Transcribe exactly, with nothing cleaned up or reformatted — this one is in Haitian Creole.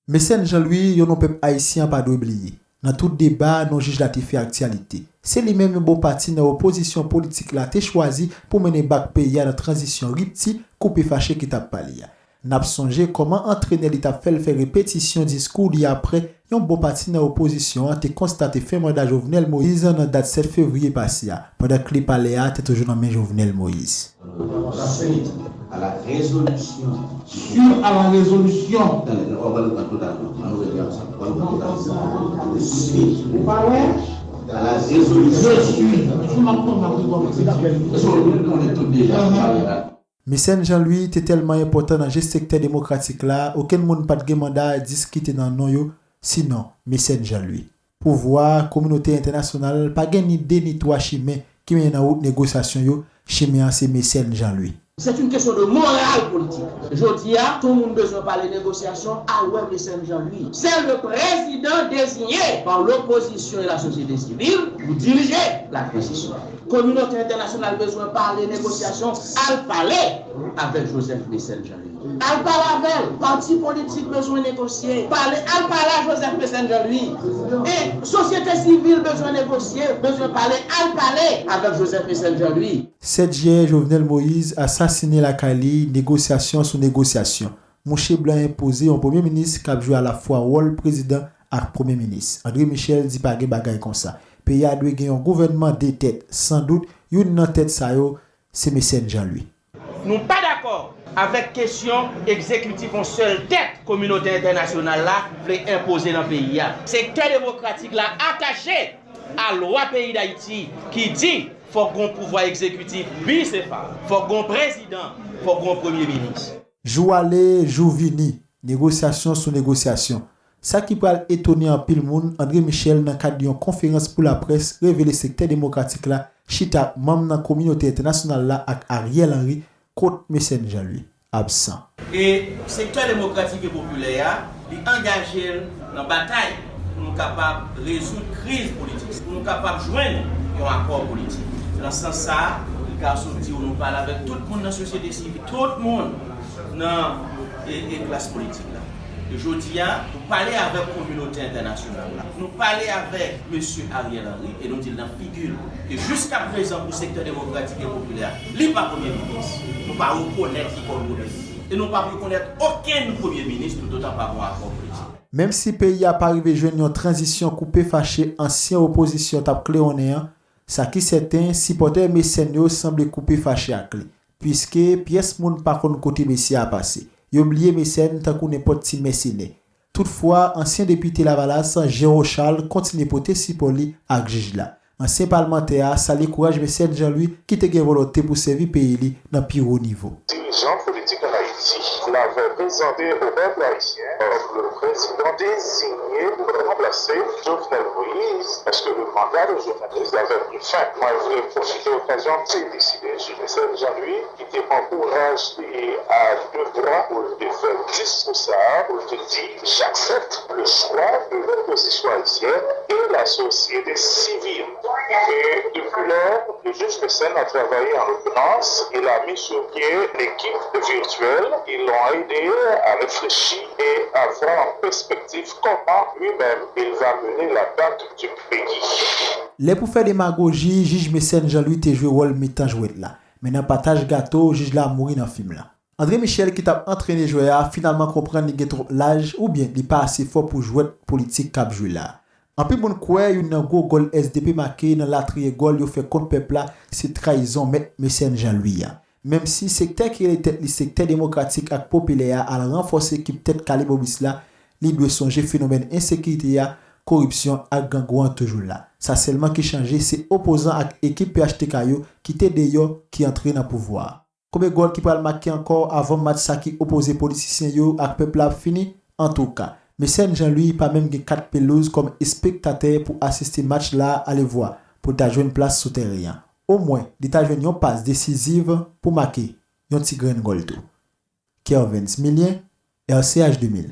Mesèn Jean Louis, yon non pèp ayisyen an pa dwe bliye. Nan tout deba, non jij la te fè aktyalite. Se li menm yon bon pati nan opozisyon politik la te chwazi pou mennen bak peyi a nan tranzisyon ripti, koupe fache ki t ap pale a. N ap sonje kòman antrenè li t ap fè l fè repetisyon diskou li apre yon bon pati nan opozisyon an te konstate fen manda Jovenel Moïse nan dat sèt fevriye pase a, pandan kle palè a te toujou nan men Jovenel Moïse. Ensuite, à la résolution. Suite à la résolution. Ou pa wè? À la résolution. Je suis. Sou m ap konn m ap rekòmanse. Mesèn Jean Louis te tèlman enpòtan nan je sektè demokratik la, okenn moun pa t gen manda diskite nan non yo, sinon Mesèn Jean Louis. Pouvwa, kominote entènasyonal pa gen ni de ni twa chimen ki mennen nan wout negosyasyon yo, chimen an se Mesèn Jean Louis. C'est une question de morale politique. Jodi a, tout moun bezwen pale negosyasyon, al wè Mesèn Jean Louis. C'est le président désigné par l'opposition et la société civile pour diriger la transition. Kominote entènasyonal bezwen pale negosyasyon, al pale avèk Joseph Mesèn Jean Louis. Al pale avè l. Pati politik bezwen negosye. Pale, al pale a Joseph Mesèn Jean Louis. E sosyete sivil bezwen negosye, bezwen pale, al pale avèk Joseph Mesèn Jean Louis. Sèt jiyè, Jovenel Moïse asasinen lakay li, negosyasyon sou negosyasyon. Mouche blan enpoze yon premye minis k ap jwe alafwa wòl prezidan ak premye minis. André Michel di pa gen bagay konsa. Peyi a dwe gen yon gouvènman de tèt. Sandout, youn nan tèt sa yo, se Mesèn Jean Louis. Nou pa dakò avèk kesyon egzekitif yon sèl tèt kominote entènasyonal la vle enpoze nan peyi a. Sektè demokratik la atache a lwa peyi Dayiti ki di fòk gon pouvwa egzekitif bisefal, fòk gon prezidan, fòk gon premye minis. Jou ale, jou vini. Negosyasyon sou negosyasyon. Sa ki pral etone anpil moun, André Michel nan kad yon konferans pou laprès revele sektè demokratik la chita ak manm nan kominote entènasyonal la ak Ariel Henry kot Mesèn Jean Louis absan. E sektè demokratik e popilè a, li angaje l nan batay pou nou kapab rezoud kriz politik, pou nou kapab jwenn yon akò politik. Nan sans sa a, li ka sot di w nou pale avèk tout moun nan sosyete sivil, tout moun nan e, e klas politik la. E jodi a, nou pale avèk kominote entènasyonal la. Nou pale avèk mesye Ariel Henry e nou di l nan figi l ke jiskaprezan pou sektè demokratik e popilè a, li pa premye minis. Nou pa rekonèt li kòm premye minis. E nou p ap rekonèt okenn premye minis toutotan pa gen yon akò politik. Menm si peyi a pa rive jwenn yon tranzisyon koupe fache ansyen opozisyon t ap klewonnen an, sa ki sèten, sipòtè Mesèn yo sanble koupe fache ak li. Piske pyès moun pa konn kote mesye a pase. Yo bliye Mesèn tankou nenpòt ti mèsenè. Toutfwa, ansyen depite Lavalas, Jean Rochal, kontinye pote sipò li ak jij la. Ansyen palmantè a salye kouraj Mesèn Jean Louis ki te gen volonte pou sèvi peyi li nan pi wo nivo. Dirijan politik ann Ayiti, l avè prezante o pèp ayisyen kòm le président désigné pour remplacer Jovenel Moïse, parce que le mandat de Jovenel Moïse avait pris fin. Mwen vle pwofite okazyon an felisite Mesèn Jean Louis ki te pran kouraj li a de bra pou l te fè diskou sa a, pou l te di, j'accepte le choix de l'opposition haïtienne et la société civile. Et depuis lors, le juge Mesèn a travaillé en ordonnance. Il a mis sur pied l'équipe virtuelle. Ils l'ont aidé à réfléchir et à voir en perspective comment lui-même il va mener la barque du pays. Lè pou fè demagoji, jij Mesèn Jean Louis te jwe wòl mitan jwèt la. Men nan pataj gato, jij la mouri nan fim la. André Michel ki t ap antrene jwè a finalman konprann li gen twòp laj oubyen li pa ase fò pou jwèt politik k ap jwe la. Anpil moun kwè youn nan gwo gòl S D P make nan latriye gòl yo fè kont pèp la se trayizon mèt Mesèn Jean Louis a. Menm si sektè ki rele tèt li sektè demokratik ak popilè a al ranfòse ekip tèt kale Bobis la, li dwe sonje fenomèn ensekirite a, koripsyon ak grangou an toujou la. Sa sèlman ki chanje se opozan ak ekip P H T K yo ki te deyò ki antre nan pouvwa a. Konbyen gòl ki pral make ankò avan match sa ki opoze politisyen yo ak pèp la ap fini? Antouka, Mesèn Jean Louis pa menm gen kat pelouz kòm espektatè pou asiste match la alevwa pou l ta jwenn plas sou tèren an. Omwen, li ta jwenn yon pas desiziv pou make yon ti grenn gòl tou. Kervens Milien, R C H de mil.